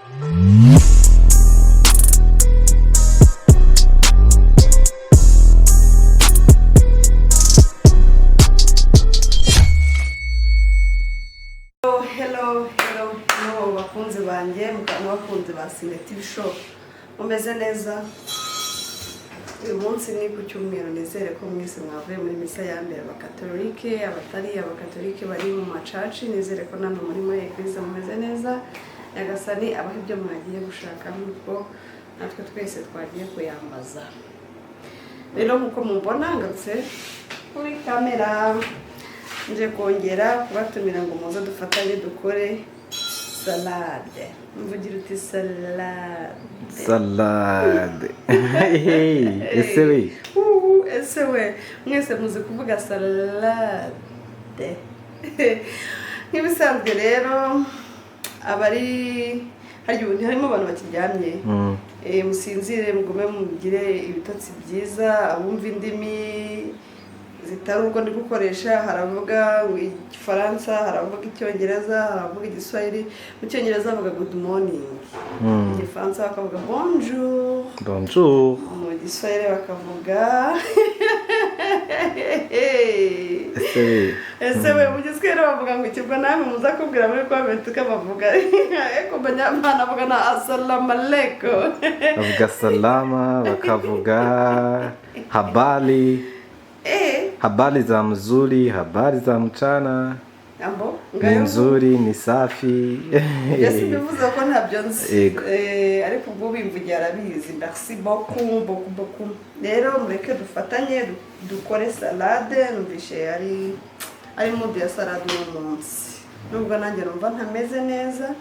Hello, hello, hello, bakunzi banjye mukaba n'abakunzi ba Sine TV Show, mumeze neza? Uyu munsi ni ku cyumweru. Nizere ko mwese mwavuye muri misa ya mbere, abakatolike, abatari abakatolike bari mu ma church, nizere ko namwe muri église mumeze neza. Nyagasani abaha ibyo mwagiye gushaka nk'uko natwe twese twagiye kuyambaza. Rero nk'uko mubona, ngarutse kuri kamera, nje kongera kubatumira ngo muze dufatanye dukore salade. Mvugira uti salade. Salade. Ese we? Ese we, mwese muzi kuvuga salade nk'ibisanzwe. Rero abari harya, ubu ntiharimo abantu bakiryamye. Musinzire, mugume mugire ibitotsi byiza. Abumva indimi zitari urwo ndi gukoresha, haravuga Igifaransa, haravuga Icyongereza, haravuga Igiswahili. Mu Cyongereza bavuga "good morning", mu Gifaransa bakavuga "bonjour". Bonjour. Mu Giswahili bakavuga Ese we? Ese we, mu Giswahili bavuga ngo ikibwo? Namwe muza kubwira muri comment uko bavuga. Eko banyamana bavuga na assalamu alaikum. Bavuga salama, bakavuga habari. Habari za mzuri, habari za mchana. Ambo. Ni nzuri, ni safi. Ibyo simbivuze ko ntabyo nzi. Yego. Ariko ubwo ubimvugiye arabizi. Merci beaucoup, beaucoup, beaucoup. Rero mureke dufatanye dukore salade. Numvishe ari mood ya salade uno munsi, nubwo nanjye numva ntameze neza,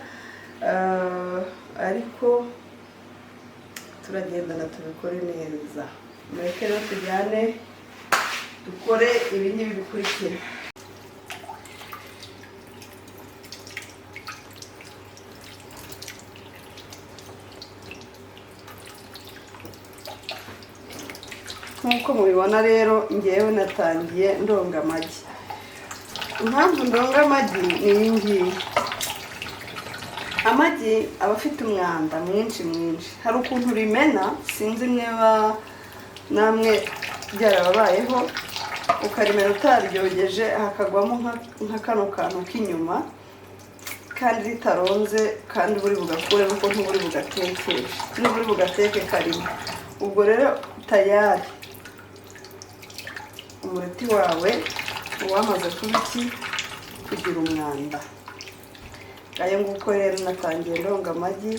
ariko turagendana tubikore neza. Mureke rero tujyane dukore ibi ngibi bikurikira. Nk'uko mubibona rero, ngewe natangiye ndonga amagi. Impamvu ndonga amagi ni iyi ngiyi: amagi aba afite umwanda mwinshi mwinshi. Hari ukuntu rimena, sinzi niba namwe byarababayeho, ukarimena utaryogeje, hakagwamo nka kano kantu k'inyuma kandi ritaronze, kandi buri bugakuremo ko ntuburi bugatekeshe, n'uburi bugateke karimo. Ubwo rero tayari umureti wawe wamaze kuba iki? Kugira umwanda. Ngayo nguko. Rero natangiye ndonga amagi,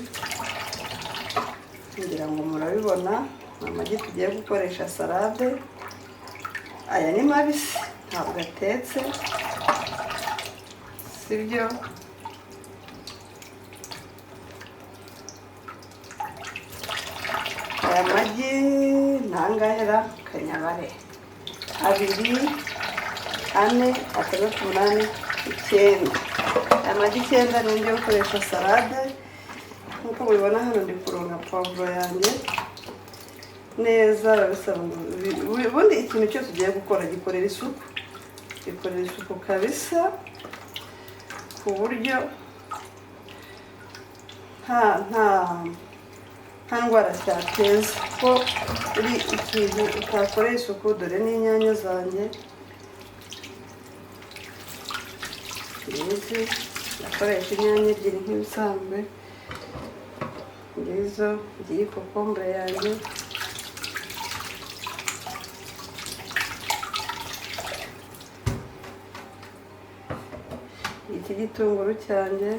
ngira ngo murabibona. Ni amagi tugiye gukoresha salade. Aya ni mabisi, ntabwo atetse, sibyo? Aya magi ni angahera? Kanyabare: abiri, ane, atandatu, umunani, icyenda. Aya magi 9 ni yo gukoresha salade. Nk'uko mubibona hano, ndi kuronga puwavuro yanjye neza. Biba bisaba ngo ubundi ikintu cyose ugiye gukora, gikorera isuku, gikorera isuku kabisa, ku buryo nta ndwara cyateza, ko uri ikintu utakoreye isuku. Dore n'inyanya zanjye ngizi. Ndakoresha inyanya ebyiri nk'ibisanzwe. Ngizo, ngiyi kokombure yanjye. Iki gitunguru cyanjye.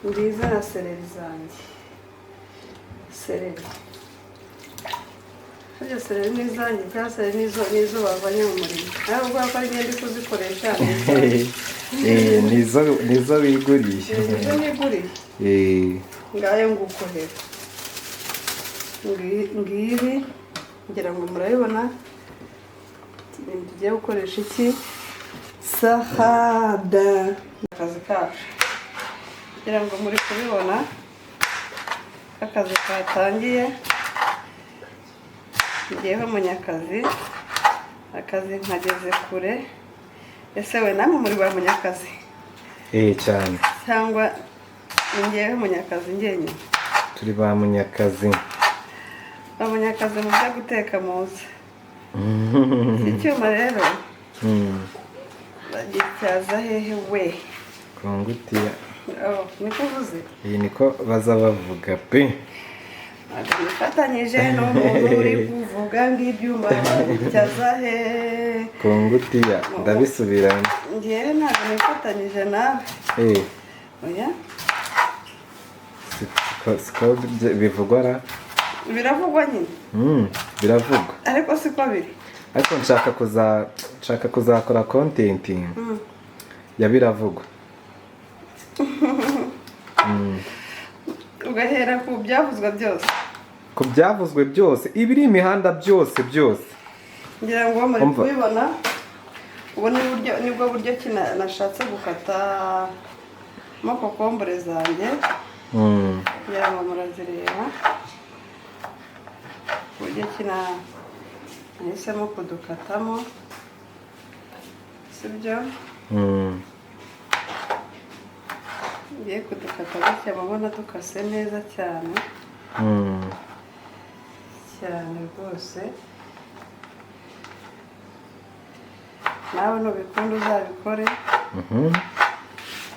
Ngiza na seleri zanjye. Seleri harya, seleri ni izanjye cyangwa seleri nizo bavanye mu murima? Nawe ubwo ko ari ngende kuzikoresha, ni izanjye. Nizo wiguriye. Nizo niguriye. Ngayo nguko rero. Ngibi, ngira ngo murabibona. Ibintu tugiye gukoresha iki? Salade. Akazi kacu, kugira ngo muri kubibona ko akazi katangiye. Ngewe Munyakazi, akazi nkageze kure. Ese we, namwe muri ba Munyakazi? Eh, cyane. Cyangwa ni ngewe Munyakazi njyenyine? Turi ba Munyakazi. Ba Munyakazi mu byo guteka muzi. Iki cyuma rero bagityaza hehe we? Kongutiya. Oh, niko uvuze? Iyi niko baza bavuga pe. Ntabwo nifatanyije n'umuntu uri kuvuga ngo ibyuma babityaza hehe. Kongutiya, ndabisubiramo. Ngewe ntabwo nifatanyije nawe. Eh. Oya. Siko bivugwa ra? Biravugwa nyine. Biravugwa. Ariko siko biri. Ariko nshaka kuzakora content ya biravugwa. Ugahera ku byavuzwe byose. Ku byavuzwe byose, ibiri imihanda byose byose. Ngira ngo muri Umva. kubibona, ubu ni buryo, nibwo buryo ki nashatse gukata mo kokombure zanjye. Ngira ngo murazireba uburyo ki nahisemo kudukatamo, sibyo? Ngiye kudukata gutya, mubona dukase neza cyane. Cyane rwose. Nawe nubikunda uzabikore.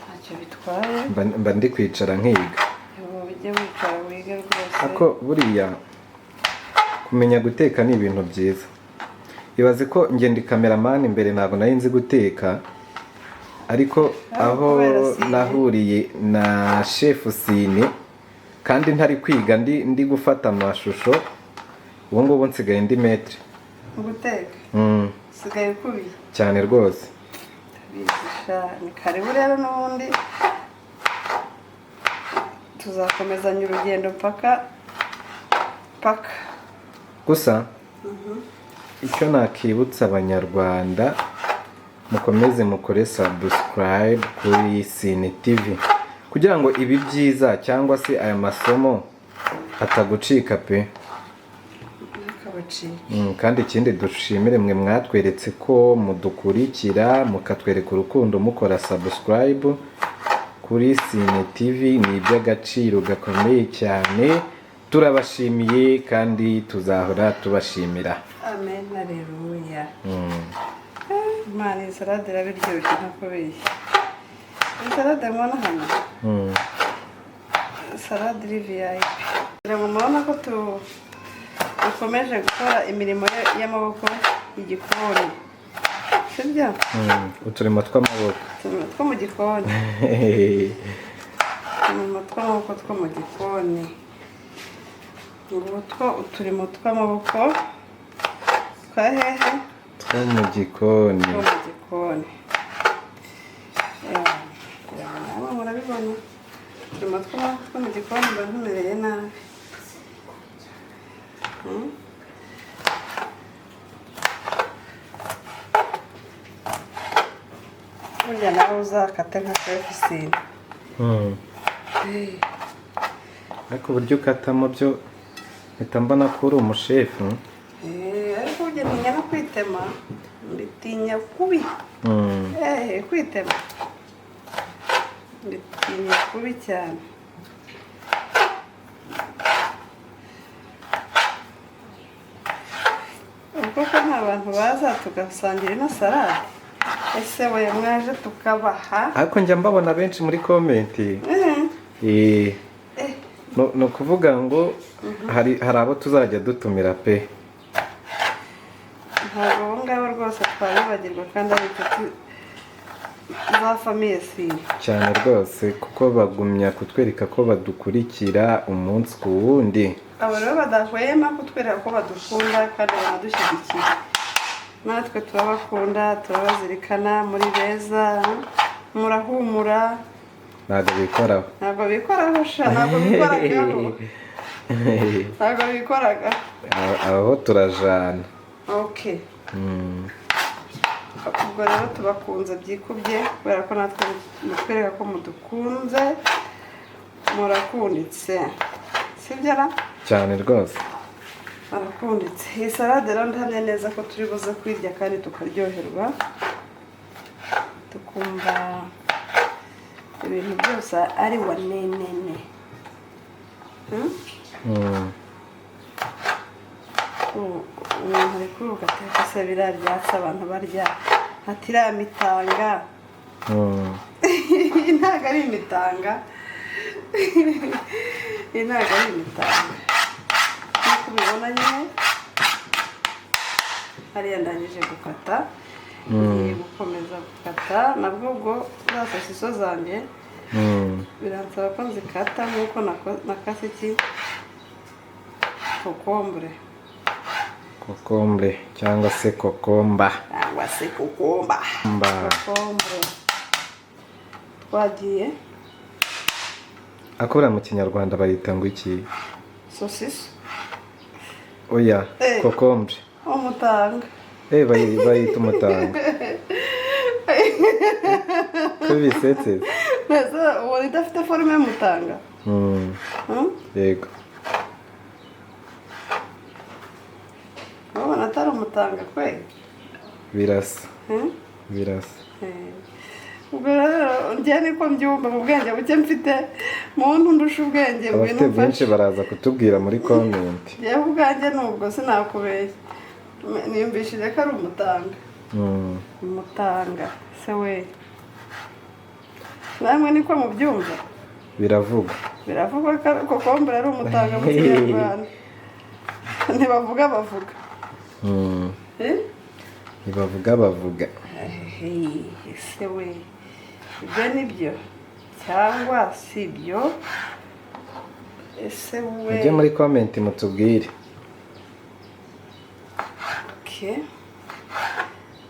Ntacyo bitwaye. Mba ndi kwicara nkiga. Ubu ujye wicara wige rwose. Ako buriya kumenya guteka ni ibintu byiza. Ibaze ko njye ndi kameramani imbere, ntabwo nari nzi guteka, ariko aho kubera Sine. nahuriye na chef Sine, kandi ntari kwiga, ndi gufata amashusho, ubu ngubu nsigaye ndi maître. Mu guteka? Usigaye ukubiye? Cyane rwose. Ndabizi. Ni karibu rero, n'ubundi tuzakomezanya urugendo mpaka paka. Gusa icyo nakibutsa Abanyarwanda, mukomeze mukore subscribe kuri Sine TV kugira ngo ibi byiza cyangwa se aya masomo atagucika pe. Ntakabacike. Kandi ikindi, dushimire mwe mwatweretse ko mudukurikira, mukatwereka urukundo mukora subscribe kuri Sine TV. Ni iby'agaciro gakomeye cyane, turabashimiye kandi tuzahora tubashimira. Amen, aleluya. Imana, iyi salade iraba iryoshye ntakubeshya. Iyi salade mubona hano, salade iri VIP. Kugira ngo murabona ko dukomeje gukora imirimo y'amaboko y'igikoni, sibyo? Uturimo tw'amaboko. Uturimo two mu gikoni, uturimo tw'amaboko two mu gikoni. Ngutwo uturimo tw'amaboko twa hehe? Two mu gikoni. Two mu gikoni. Kugira ngo namwe murabibona, uturimo tw'amaboko two mu gikoni mba ntumereye nabi. Burya nawe uzakate nka chef Sine. Ariko uburyo ukatamo byo mpita mbona ko uri umushefu. Ariko burya ntinya no kwitema, mbitinya kubi. Kwitema mbitinya kubi cyane. Ubwo ko nta bantu baza tugasangira ino salade, ese we mwaje tukabaha? Ariko njya mbabona benshi muri comment. Ni ukuvuga ngo hari abo tuzajya dutumira pe. Ntabwo abo ngabo rwose twabibagirwa, kandi ari inshuti za famille Sine. Cyane rwose, kuko bagumya kutwereka ko badukurikira umunsi ku wundi. Abo rero badahwema kutwereka ko badukunda kandi banadushyigikiye, natwe turabakunda, turabazirikana. Muri beza, murahumura. Ntabwo bikoraho. Ntabwo bikoraho sha, ntabwo bikoragaho, ntabwo bikoraga. Aho turajana. Okay. Ubwo rero tubakunze byikubye kubera ko natwe mutwereka ko mudukunze, murakunditse, sibyo ra? Cyane rwose. Barakunditse. Iyi salade rero ndahamya neza ko turi buze kuyirya kandi tukaryoherwa, tukumva ibintu byose ari wanenene. Mm. Ubu umuntu ari kuruhuka ateka se biriya byatsi abantu barya, ati iriya mitanga. Iyi ntabwo ari imitanga, iyi ntabwo ari imitanga nk'uko ubibona nyine. Hariya ndangije gukata, ngiye gukomeza gukata nabwo. Ubwo za sosiso zanjye biransaba ko nzikata nk'uko nakase iki kokombure. Kokombure cyangwa se kokomba. Cyangwa se kokomba. Mba. Kokombure twagiye. Akora mu Kinyarwanda bayita ngo iki? Sosiso. Oya. Eh. Kokombure. Umutanga. Eh, bayita umutanga ko bisetse. Mbese ubona idafite forme y'umutanga? Mm. Hmm? Yego. Urabona atari umutanga kwe? Birasa. Hmm? Birasa. Eh. Ubwo rero njye niko mbyumva mu bwenge buke mfite. Muntu ndusha ubwenge, Abafite ngwino byinshi umfashe. baraza kutubwira muri comment. Njyewe ubwanjye nubwo sinakubeshya, niyumvishije ko ari umutanga. Umutanga se we, namwe niko mubyumva? Biravugwa. Biravugwa ko kokombure ari umutanga mu Kinyarwanda. Ntibavuga bavuga. Eh? Ntibavuga bavuga. Ese we, ibyo ni byo cyangwa si byo? Ese we. Mujye muri comment mutubwire. Okay.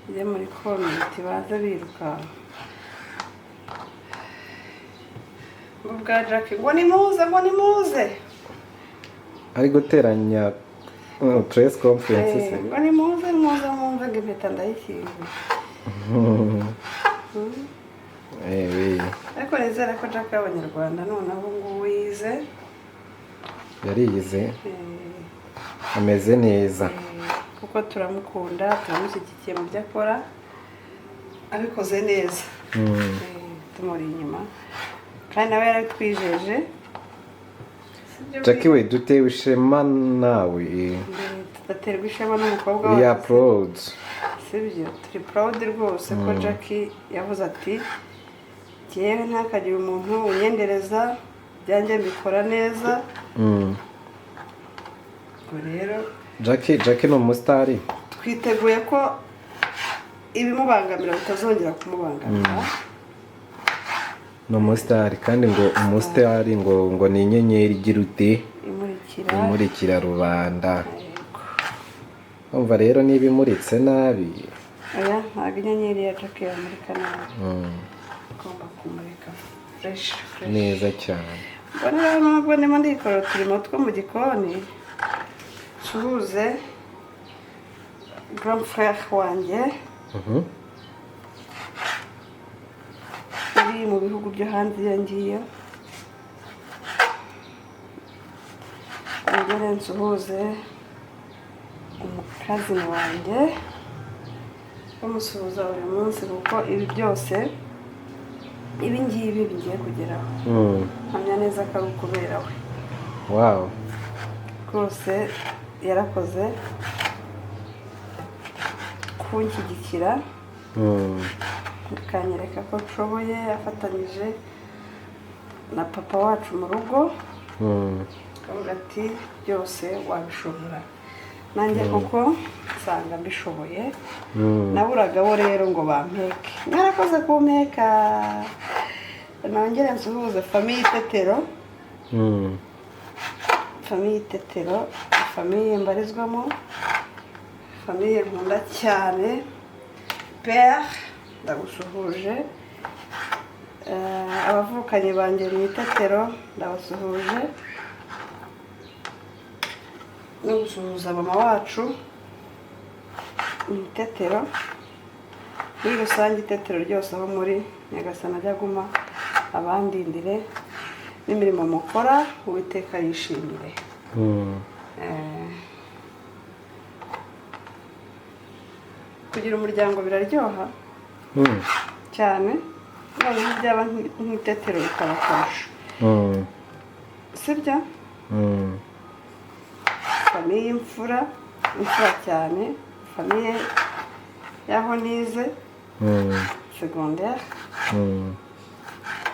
Mujye muri comment baze birukanka ngo bwa Jack, ngo nimuze, ngo nimuze. Ari guteranya press conference se? Eh, ngo nimuze, muze mwumve ngo impeta ndayikinguye. Ewe. Ariko nizere ko Jack y'Abanyarwanda noneho ubu ngubu yize. Yariyize. Eh, ameze neza. Kuko turamukunda, turamushyigikiye mu byo akora, abikoze neza. Eh, tumuri inyuma kandi nawe yarabitwijeje. Sibyo? Jackie we, dutewe ishema nawe. Tudaterwa ishema n'umukobwa We are wacu? proud. Sibyo, turi proud rwose ko Jackie yavuze ati: "Jyewe ntakagira umuntu unyendereza, ibyanjye mbikora neza." Ubwo rero Jackie ni umusitari. twiteguye ko ibimubangamira bitazongera kumubangamira. Ni umusitari kandi ngo umusitari ngo ni inyenyeri igira ute? Imurikira. Imurikira rubanda. Yego. Umva rero, niba imuritse nabi. Oya, ntabwo inyenyeri ya Jackie yamurika nabi. Igomba kumurika fresh fresh. Neza cyane. Mbona rero nubwo ndimo ndikorera uturimo two mu gikoni, nsuhuze grand frère wanjye uri mu bihugu byo hanze iyo ngiyo. Nongere nsuhuze umukazini wanjye, bamusuhuza buri munsi, kuko ibi byose, ibi ngibi bigiye kugeraho, mpamya neza ko ari ukubera we. Rwose yarakoze kunshyigikira, akanyereka ko nshoboye, afatanyije na papa wacu mu rugo, akavuga ati: "Byose wabishobora." Nanjye koko nsanga mbishoboye. Naburagabo rero ngo bampeke, mwarakoze kumpeka. Nongere nsuhuze famille Itetero. Famille Itetero, famille mbarizwamo, famille nkunda cyane. Père, ndagusuhuje. Eh, abavukanyi banjye mu Itetero ndabasuhuje, no gusuhuza mama wacu mu Itetero. Muri rusange Itetero ryose aho muri, Nyagasani ajya aguma abandindire n'imirimo mukora, Uwiteka yishimire. Eh, Kugira umuryango biraryoha cyane, noneho byaba nk'itetero bikaba akarusho, sibyo? Mm. Famille y'imfura, imfura cyane, famille y'aho nize secondaire.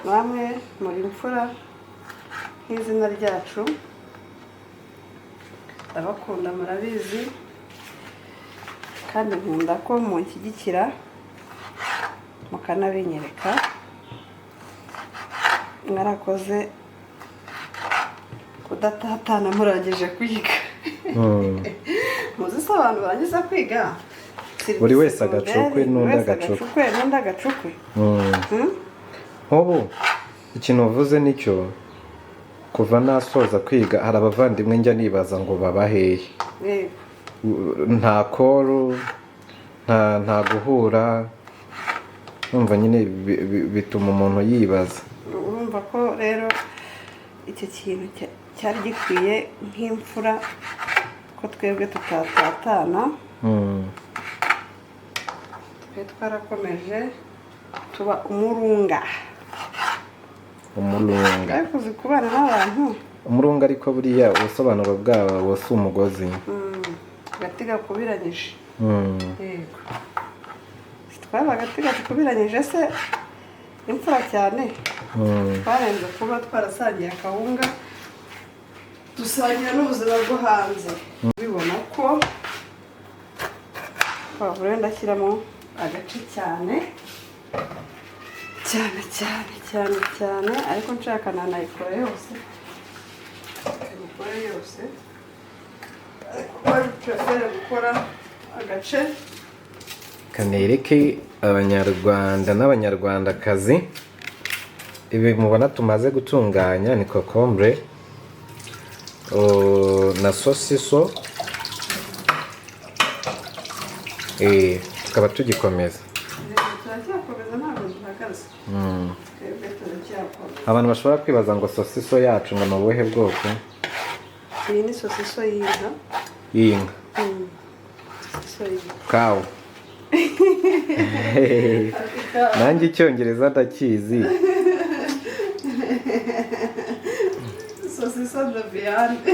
Namwe muri imfura nk'izina ryacu. Ndabakunda, murabizi, kandi nkunda ko munshyigikira mukanabinyereka. Mwarakoze kudatatana murangije kwiga. Muzi se abantu barangiza kwiga? Buri wese agacukwe Buri n'undi wese agacukwe. Agacukwe n'undi agacukwe. Hmm? Nk'ubu ikintu uvuze nicyo. Kuva nasoza kwiga, hari abavandimwe njya nibaza ngo baba hehe. Nta call, nta guhura. Numva nyine bituma umuntu yibaza. Urumva ko rero icyo kintu cyari gikwiye nk'imfura ko twebwe tutatatana. Twe twarakomeje tuba umurunga. Umurunga. Ariko uzi kubana n'abantu. Umurunga, ariko buriya ubusobanuro bwawo si umugozi? Agati gakubiranyije. Yego, twaba agati gakubiranyije se, imfura cyane. Twarenze kuba twarasangiye akawunga, dusangira n'ubuzima bwo hanze. Ubibona ko poivron ndashyiramo agace cyane cyane cyane cyane cyane, ariko nshaka nanayikora yose, nyikore yose, ariko préfère gukora agace. Kanereke Abanyarwanda n'Abanyarwandakazi ibi mubona tumaze gutunganya ni concombre na sosiso. Tukaba tugikomeza. Turacyakomeza, ntabwo duhagaze. Twebwe turacyakomeza. Abantu bashobora kwibaza ngo sosiso yacu ngo ni ubuhe bwoko? Iyi ni sosiso y'inka. Y'inka. Sosiso y'inka. Cow. Nanjye Icyongereza ndakizi. Sosiso de viande.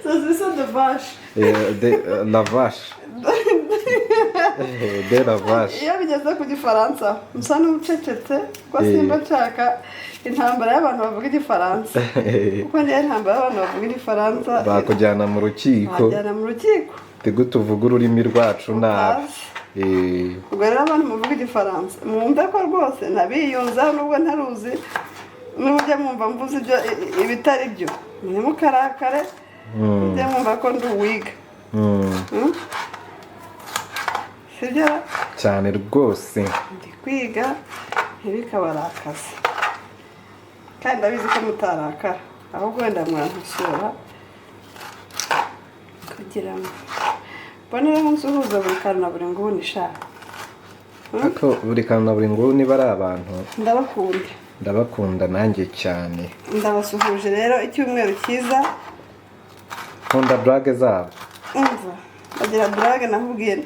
Sosiso de vache. De la vache. De la vache. Iyo bigeze ku Gifaransa musa n'ucecetse, kuko simba nshaka intambara y'abantu bavuga Igifaransa, kuko njyewe intambara y'abantu bavuga Igifaransa Bakujyana mu rukiko. Bajyana mu rukiko. Gute uvuga ururimi rwacu nabi? Utazi. Ubwo rero abantu muvuga Igifaransa mwumve ko rwose nabiyunzeho, nubwo ntaruzi. Nimujya mwumva mvuze ibyo ibitari byo, ntimukarakare. Mujye mwumva ko ndi uwiga. Hmm? Sibyo? Cyane rwose. Ndi kwiga, ntibikabarakaze, kandi ndabizi ko mutarakara, ahubwo wenda mwankosora kugira ngo mbonereho nsuhuza buri kantu na buri nguni ishaka. Ariko buri kantu na buri nguni bari abantu. Ndabakunda. Ndabakunda nanjye cyane. Ndabasuhuje rero, icyumweru cyiza. Nkunda blague zabo. Umva, bagira blague, nakubwiye.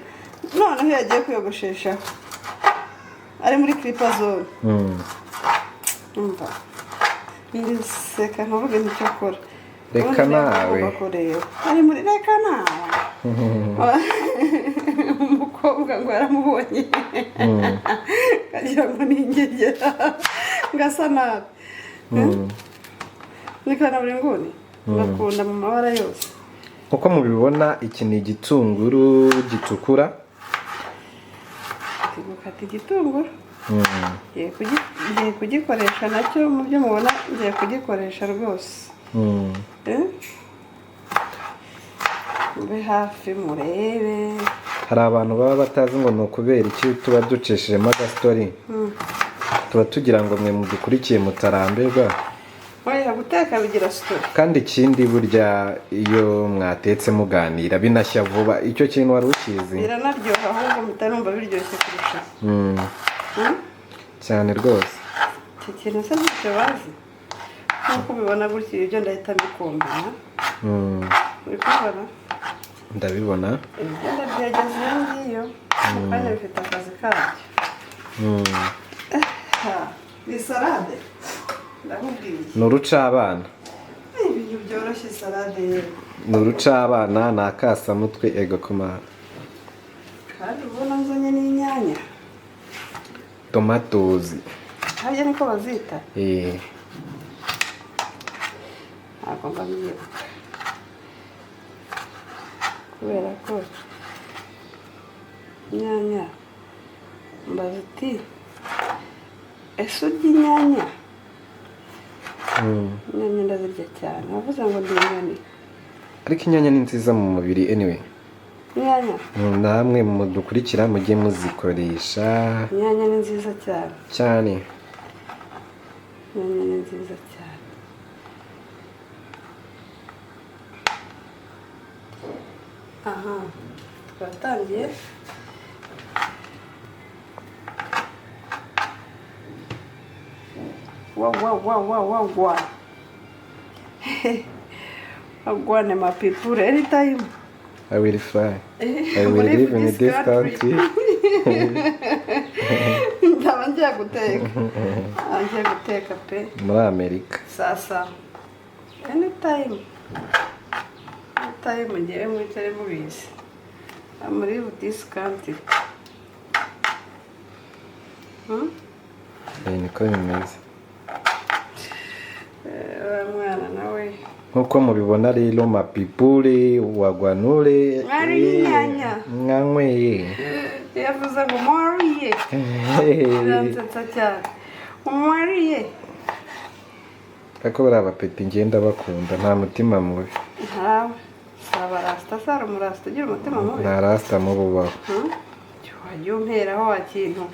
Noneho iyo yagiye kwiyogosheshaho ari muri clipper zone, umva, ndiseka nkavuga nti icyo akora. Reka Ubundi nawe. agomba kureba ari muri reka nawe. Umukobwa ngo yaramubonye akagira ngo ni ingegera, ngo asa nabi. Ni na buri nguni bakunda mu mabara yose. Nkuko mubibona, iki ni igitunguru gitukura. Ndi gukata igitunguru. Ngiye kugikoresha nacyo mu byo mubona, ngiye kugikoresha rwose. Eh? Mube hafi murebe. Hari abantu baba batazi ngo ni ukubera iki tuba ducishijemo agastory. Tuba tugira ngo mwe mudukurikiye mutarambirwa. Oya, guteka bigira story. Kandi ikindi, burya iyo mwatetse muganira binashya vuba. Icyo kintu wari ukizi? Biranaryoha ahubwo, mpita numva biryoshye kurusha. Cyane rwose. Icyo kintu se ntacyo bazi? Nk'uko ubibona gutya, ibyo ndahita mbikombina. Uri kubibona? Ndabibona. Ibyo ndabyegeza iyo ngiyo mu kanya, bifite akazi kabyo. Ha, ni salade, ndakubwiye. Ni urucabana. Ni ibintu byoroshye, salade yewe. Ni urucabana, ni akasamutwe, ego kumana. Kandi ubona nzanye n'inyanya. Tomatoes. Harya niko bazita? Eh. Ntabwo mba mbyibuka kubera ko inyanya, mbaza uti: "Ese urya inyanya?" Inyanya ndazirya cyane, wavuze ngo ndi inyoni. Ariko inyanya ni nziza mu mubiri anyway. Inyanya. Namwe mudukurikira mujye muzikoresha. Inyanya ni nziza cyane. Cyane. Inyanya ni nziza cyane. Aha twatangiye. Wa wa wa wa wa wa wagwan my people, anytime. I will fly, I will live in this country. Ndaba ngiye guteka. Ndaba ngiye guteka pe. Muri Amerika. Sasa anytime, anytime, ngewe mwicare mubizi, I'm leave this country. Eh, niko bimeze. Eh, uriya mwana nawe. Nk'uko mubibona rero, mapipure wagwanure. Mwariye inyanya. Mwanyweye. Yavuze ngo mwariye, biransetsa cyane, mwariye. Ariko bariya bapeti ngenda bakunda, nta mutima mubi. Ntawe, si abarasita, si hari umurasita ugira umutima mubi? Nta rasita mubi ubaho. Hmm? Wajya umperaho wa kintu.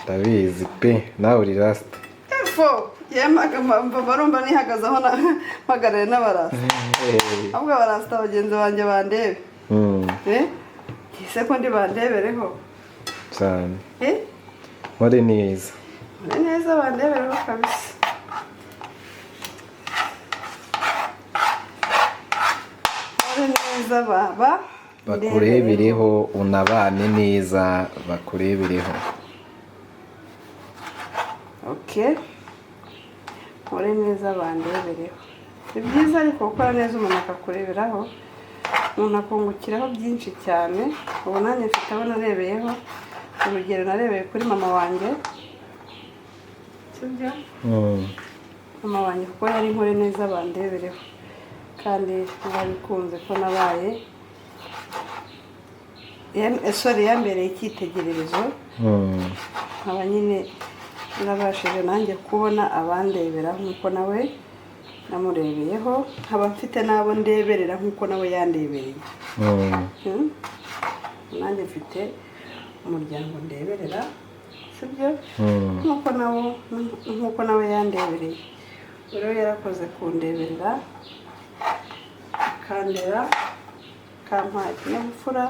Ndabizi pe, nawe uri rasita. Efo yemaga barumva nihagazeho mpagarare n'abarasita, ahubwo abarasita bagenzi banjye bandebe. Eh, ese ko ndi bandebereho? Cyane. Eh. Nkore neza. Muri neza, bandebereho kabisa. Muri neza baba. Bakurebereho, unabane neza, bakurebereho. Okay, nkore neza bandebereho, ni byiza. Ariko gukora neza umuntu akakureberaho, umuntu akungukiraho byinshi cyane. Ubu nanjye mfite abo narebeyeho urugero, narebeye kuri mama wanjye, sibyo? Mama wanjye, kuko yari nkore neza bandebereho, kandi narabikunze ko nabaye sorry, yambereye icyitegererezo. Nkaba nyine narabashije nanjye kubona abandebera nk'uko nawe namurebeyeho, nkaba mfite n'abo ndeberera nk'uko nawe yandebereye. Nanjye mfite umuryango ndeberera, sibyo? Nk'uko nawe yandebereye. Rero yarakoze kundeberera, akandera, akampa ikinyabupfura.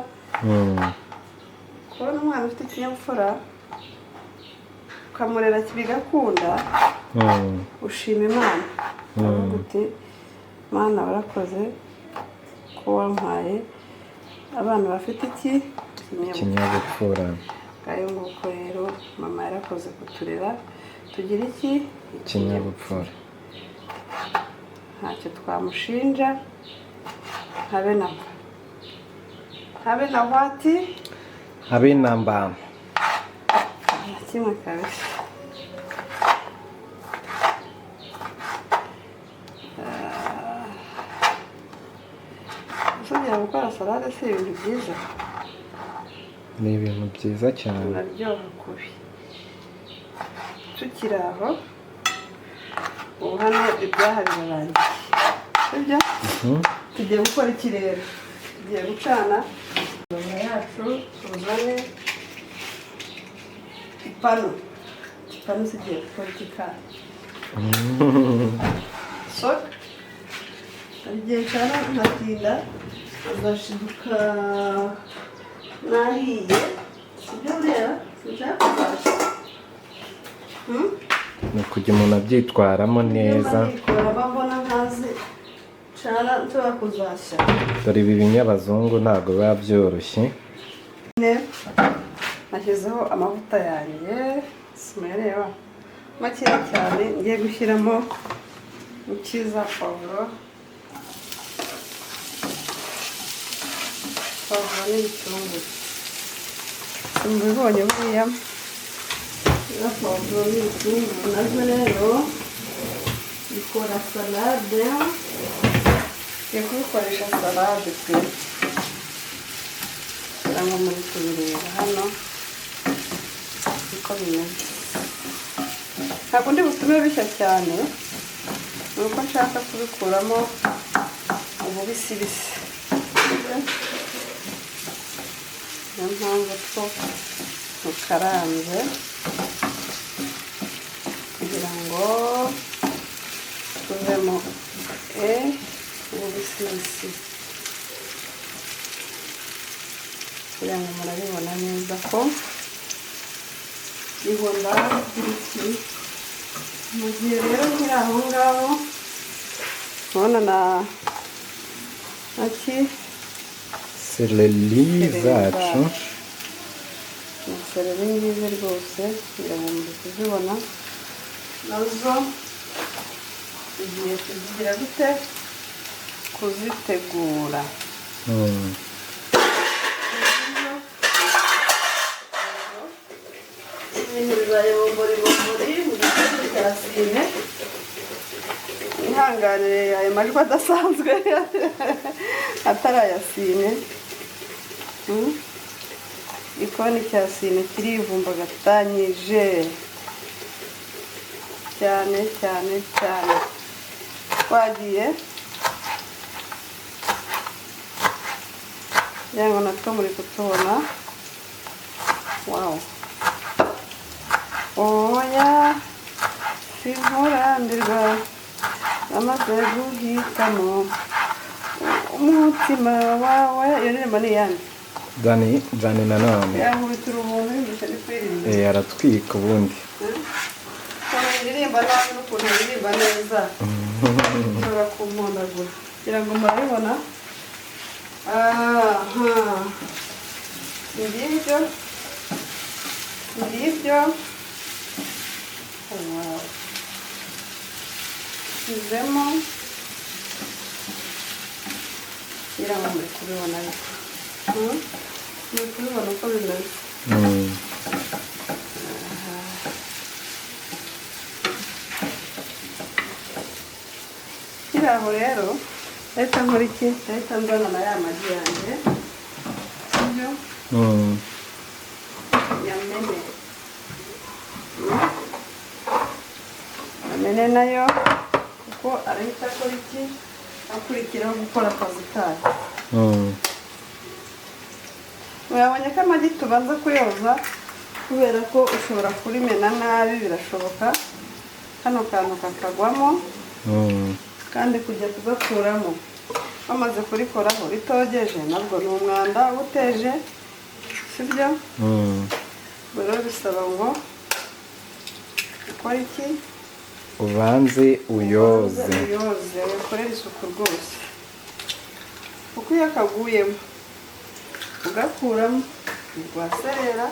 Kubona umwana ufite ikinyabupfura, ukamurera bigakunda, ushima Imana, uravuga uti: "Mana, warakoze ko wampaye abana bafite iki? Ikinyabupfura." Ikinyabupfura. Ngayo nguko rero, mama yarakoze kuturera tugira iki? Ikinyabupfura. Ntacyo twamushinja, habe na mba, habe na hwati. Habe na mba. Na kimwe kabisa. Ah. Usubira gukora salade si ibintu byiza? Ni ibintu byiza cyane. Biraryoha kubi. Tukiri aho, ubu hano ibyaha birarangiye, sibyo? Mhm. Tugiye gukora iki rero? Tugiye gucana inyama yacu, tuzane ipanu. Ipanu zigiye gukora iki kandi? So hari igihe ncana nkatinda, azashiduka nahiye, sibyo? Buriya sinshaka kuzashya. Ni ukujya umuntu abyitwaramo neza. Nikora mbona ntazi. Cana nshobora kuzashya. Dore ibi binyabazungu ntabwo biba byoroshye. Nashyizeho amavuta yanjye, simureba, makeya cyane. Ngiye gushyiramo ukiza pavuro, pavuro n'ibitunguru. Simubibonye buriya, za pavuro n'ibitunguru nazo rero bikora salade. Ngiye kubikoresha salade pe, kugira ngo muri kubireba hano uko bimeze. Ntabwo ndi butume bishya cyane, ni uko nshaka kubikuramo ububisibisi, niyo mpamvu two tukaranze kugira ngo tuvemo ububisibisi, kugira ngo murabibona neza ko ibona iki. Mu gihe rero nkiri aho ngaho, urabona na aki Seleri zacu. Ni seleri ngizi rwose, kugira ngo muri kuzibona nazo tugiye kuzigira gute, kuzitegura. Ibintu bibaye bombori bombori mu gikoni cya sine. Ihanganire ayo majwi adasanzwe atari aya sine. Igikoni cya sine kirivumbagatanyije cyane cyane cyane. Twagiye kugira ngo natwo muri kutubona. Wow, oya, sinkurambirwa, amaze guhitamo umutima wawe. Iyo ndirimbo ni iyande? Dani, Dani nanone. Yankubitira ubuntu yumvise ni kuririmba. Aratwika ubundi. Ukuntu iririmba nabi n'ukuntu iririmba neza ushobora kumpondagura, kugira ngo murabibona. Aha, ngibyo ngibyo. Wow. Shyizemo, kugira ngo muri kubibona, ariko muri kubibona uko bimeze. Nkiri aho rero, ndahita nkora iki? Ndahita nzana na ya magi yanjye, sibyo? Yamene, amene nayo, kuko arahita akora iki? Akurikiraho gukora akazi kayo. Mwabonye ko amagi tubanza kuyoza, kubera ko ushobora kurimena nabi, birashoboka kano kantu kakagwamo. Kandi kujya kugakuramo bamaze kurikoraho ritogeje, nabwo ni umwanda uba uteje, sibyo? Ubwo rero bisaba ngo ukore iki? Ubanze uyoze. Uyoze, ukorere isuku rwose, kuko iyo kaguyemo ugakuramo rwaserera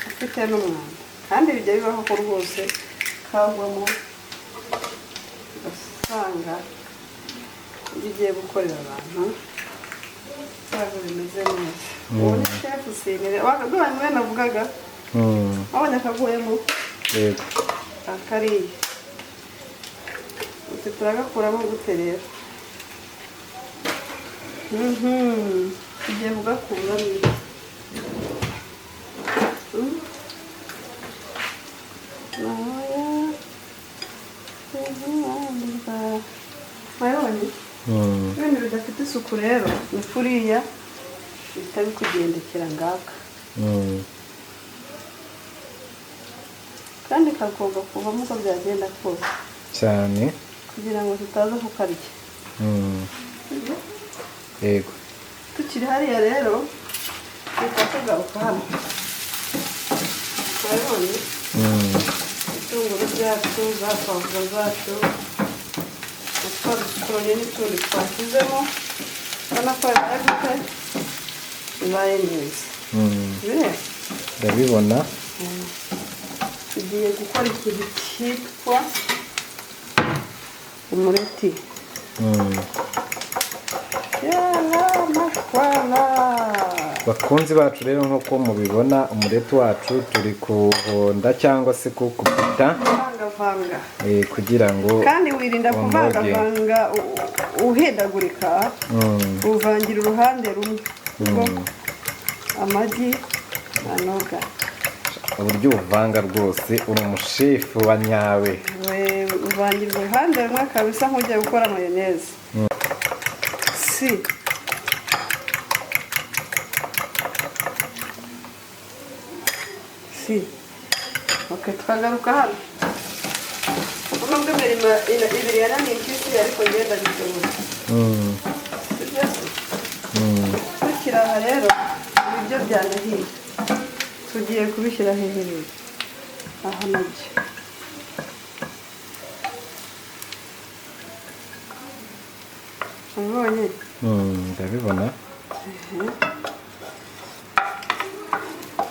ufite n'umwanda. Kandi bijya bibaho ko rwose kagwamo, ugasanga ibyo ugiye gukorera abantu ntabwo bimeze neza. Ubu ni chef Sinire wabonye navugaga. Wabonye akaguyemo? Yego. Akariya uti turagakuramo gute rero? Tugiye kugakuramo. Nahoya mwabonye. Ibintu bidafite isuku rero ni kuriya bihita bikugendekera ngaka. Kandi kagomba kuvamo uko byagenda kose. Cyane. Kugira ngo tutaza kukarya. Yego. Tukiri hariya rero, reka tugaruka hano. Twabibonye. Ibitunguru byacu, za pavuro zacu, na Twa dusorori n'utundi twashyizemo, urabona ko bibaye gute? Bibaye neza. Bireba. Ndabibona. Tugiye gukora ikintu cyitwa umureti. Yala mashwara. Bakunzi bacu rero, nk'uko mubibona, umureti wacu turi kuwuhonda cyangwa se kuwukubita. Kuvangavanga. Kugira ngo Kandi wirinda unoge. Kuvangavanga uhindagurika. Uvangira uruhande rumwe kuko amagi anoga. Uburyo uvanga rwose, uri umushefu wa nyawe. Uvangira uruhande rumwe kabisa, nk'ugiye gukora mayonnaise si. Si ok, twagaruka hano. Nubwo imirimo ibiri yananiye impyisi, ariko ngenda bishobora. Sibyo se? Tukiri aha rero, ibiryo byanahiye, tugiye kubishyira hehe rero? Aha nabyo ubonye? Ndabibona.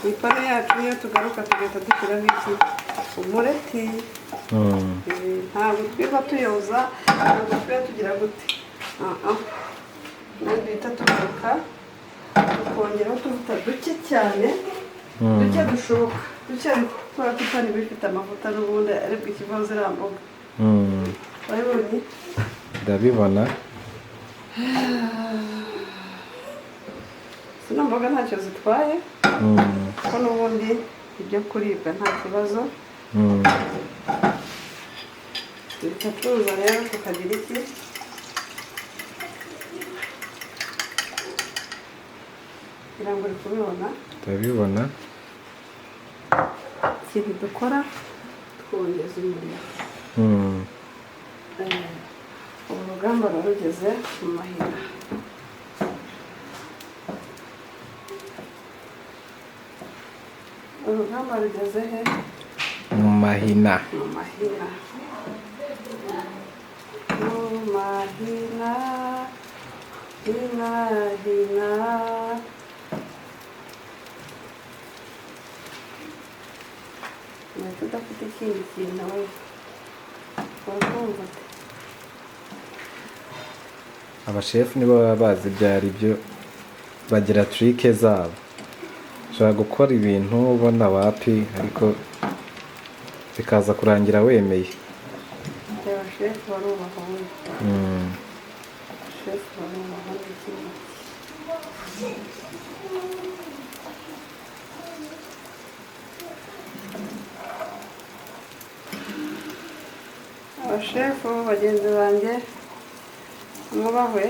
Mu ipanu yacu niyo tugaruka, tugahita dushyiraho iki? Umureti. Ntabwo twiba tuyoza, ntabwo twiba tugira gute. Ah, ah. Ubundi duhita tugaruka tukongeraho utuvuta duke cyane. Duke dushoboka, duke ariko, kubera ko ipanu iba ifite amavuta n'ubundi, aribwo ikivaho ziriya mboga. Wabibonye? Ndabibona. Zino mboga ntacyo zitwaye, kuko n'ubundi ibyo kuribwa nta kibazo. Duhita tuza rero tukagira iki? Kugira ngo uri kubibona. Ndabibona. Ikintu dukora, twongeza umuriro. Ubu rugamba ruba rugeze mu mahina. Urugamba rugeze he? Mu mahina. Mu mahina, mu mahina, hina hina. Ndetse udafite ikindi kintu we urakumva ute? Abashefu nibo baba bazi ibyo ari byo, bagira trick zabo. Ushobora gukora ibintu ubona wapi, ariko bikaza kurangira wemeye. Reba, shefu barubahwa we. Shefu barubahwa n'ikindi. Abashefu bagenzi banjye, mwubahwe,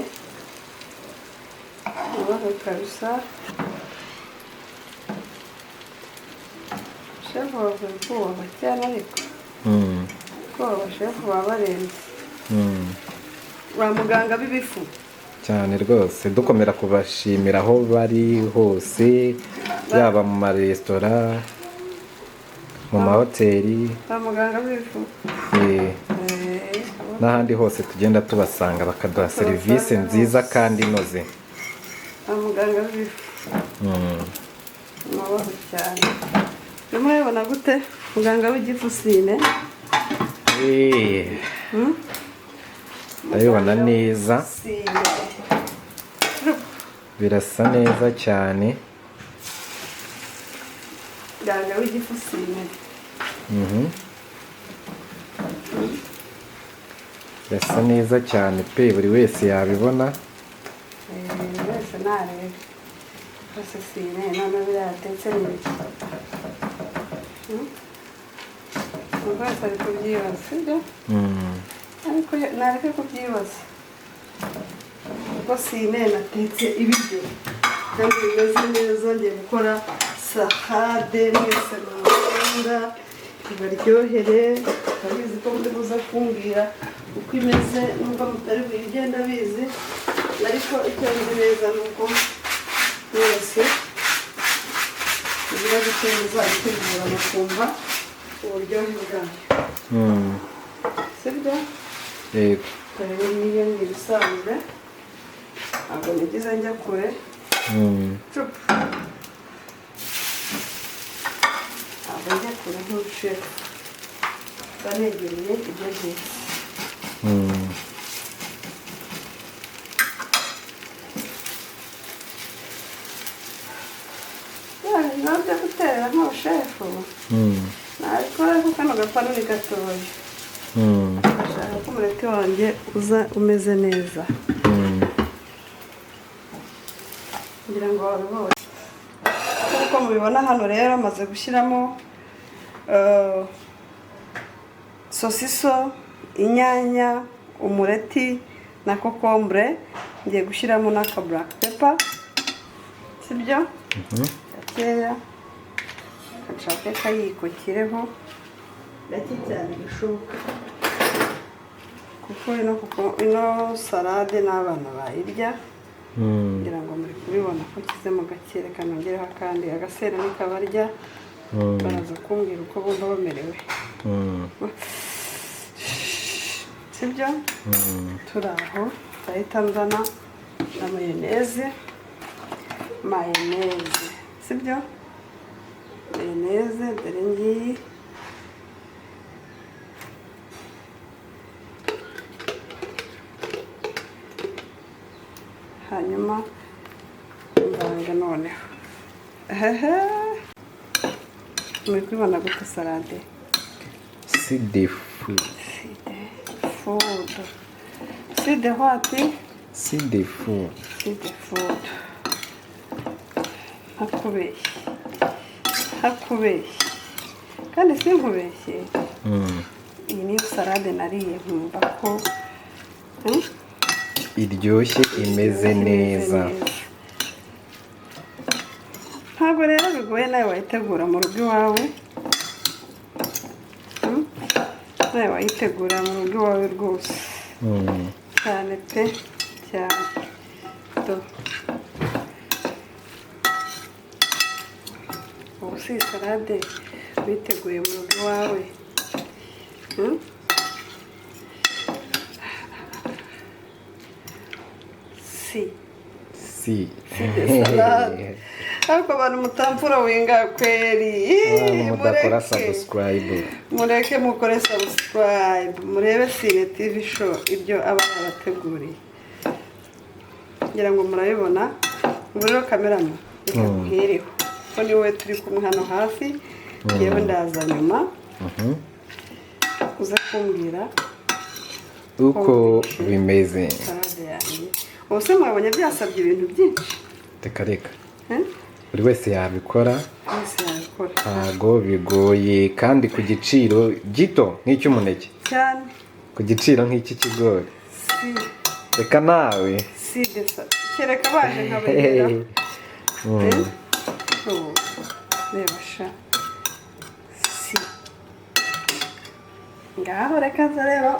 mwubahwe kabisa. Shefu bakwiye kubahwa cyane, ariko kuko abashefu baba barenze. Ba muganga b'ibifu. Cyane rwose, dukomera kubashimira aho bari hose, yaba mu maresitora, mu mahoteli. Ba muganga b'ibifu. N'ahandi hose tugenda tubasanga, bakaduha serivisi nziza kandi inoze. Ba muganga b'ibifu. Mwubahwe cyane. Urimo urabibona gute, muganga w'igifu sine? Ndabibona neza. Sine. Birasa neza cyane. Muganga w'igifu sine. Birasa neza cyane pe, buri wese yabibona. Buri wese narebe rwose. Sine, none biriya yatetse ni ibiki? Buri wese ari kubyibaza, sibyo? Ariko nareke kubyibaza, kuko sine natetse ibiryo kandi bimeze neza. Ngiye gukora salade mwese mukunda, ibaryohere. Ndabizi ko muri buze kumbwira uko imeze, nubwo mutari buyirye, ndabizi, ariko icyo nzi neza ni uko mwese mugira gute? Muzayitegura mukumva uburyohe bwayo. Sibyo? Yego. Amavuta rero niyo ni ibisanzwe, ntabwo nigize njya kure. Cupa, ntabwo njya kure nk'ushefu, mba negereye ibyo ntetse. Nabyo gutera nk'abashefu nabikora, ariko kano gapanu ni gatoya. Ndashaka ko umureti wanjye uza umeze neza. Ngira ngo wabibonye nk'uko mubibona hano. Rero maze gushyiramo sosiso, inyanya, umureti na kokombure. Ngiye gushyiramo n'aka black pepper, sibyo? Gakeya. Nshake kayiko kireho gake cyane gashoboka, kuko ino salade n'abana bayirya. Ngira ngo muri kubibona ko kizemo gake. Reka nongereho akandi agasera, nikabarya baraza kumbwira uko bumva bamerewe. Sibyo? Turi aho, ndahita nzana na mayonnaise. Mayonnaise, sibyo? Mayonnaise dore ngiyi. Hanyuma mvange noneho. Ehehe, muri kubibona gute salade? C'est des fous. C'est des food. C'est des what? C'est des fous. C'est des food. Ntakubeshye, ntakubeshye kandi sinkubeshye. Iyi niyo salade nariye nkumva ko Iryoshye, imeze iryoshye, neza. Ntabwo rero bigoye, nawe wayitegura mu rugo iwawe. Nawe wayitegura mu rugo iwawe rwose. Cyane pe, cyane. Do, ubu si salade witeguye mu rugo iwawe? Si Si. Si de salade. Ariko abantu mutamfura winga kweri. Abantu mudakora Mureke. subscribe. Mureke mukore subscribe, murebe Sine TV Show ibyo aba yabateguriye. Ngira ngo murabibona. Ubu rero, cameraman, reka nguhereho ko ni wowe turi kumwe hano hafi. Ngewe ndaza nyuma. Uze kumbwira Uko bimeze. Salade yanjye. Ubu se mwabonye byasabye ibintu byinshi? Reka reka. Eh? Buri wese yabikora. Wese yabikora. Ntago bigoye, kandi ku giciro gito nk'icy'umuneke. Cyane. Ku giciro nk'icy'ikigori. Si. Reka nawe. Si desa, kereka baje nkabegera. Ubu reba sha, si ngaho, reka nza rero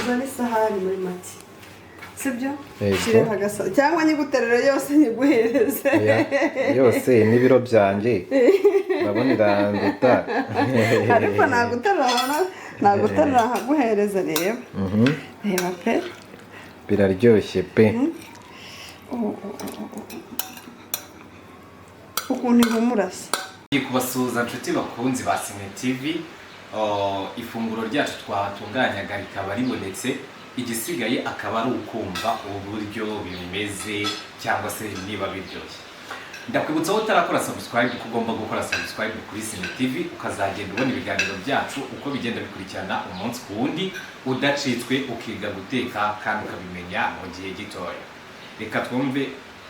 nzane isahani muri make, sibyo? Yego. Shyireho agasa cyangwa nyiguterere yose nyiguhereze? Oya, yose n'ibiro byanjye ndabona iranduta. Ariko naguterura, naguterura nkaguhereza. Reba. Reba pe. Biraryoshye pe. Oh. Ukuntu ihumura se! Ngiye kubasuhuza, nshuti bakunzi ba Sine TV. Ifunguro ryacu twatunganyaga rikaba ribonetse, igisigaye akaba ari ukumva uburyo bimeze cyangwa se niba biryoshye. Ndakwibutsa ko utarakora subscribe ko ugomba gukora subscribe kuri Sine TV, ukazagenda ubona ibiganiro byacu uko bigenda bikurikirana umunsi ku wundi, udacitswe, ukiga guteka kandi ukabimenya mu gihe gitoya. Reka twumve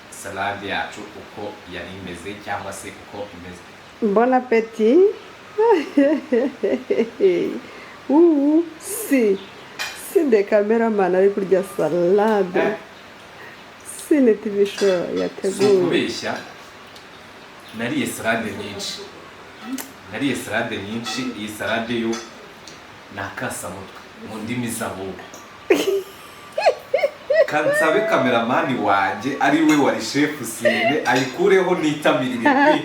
salade yacu uko yari imeze cyangwa se uko imeze. Bon appétit. Ubu si de cameraman ari kurya salade Sine TV Show Si yateguye. ukubeshya, nariye salade nyinshi, nariye salade nyinshi. Iyi salade yo ni akasamutwe mu ndimi z'abubu. Kansabe cameraman wanjye, ari we wari shefu Sine, ayikureho nitamirire pe.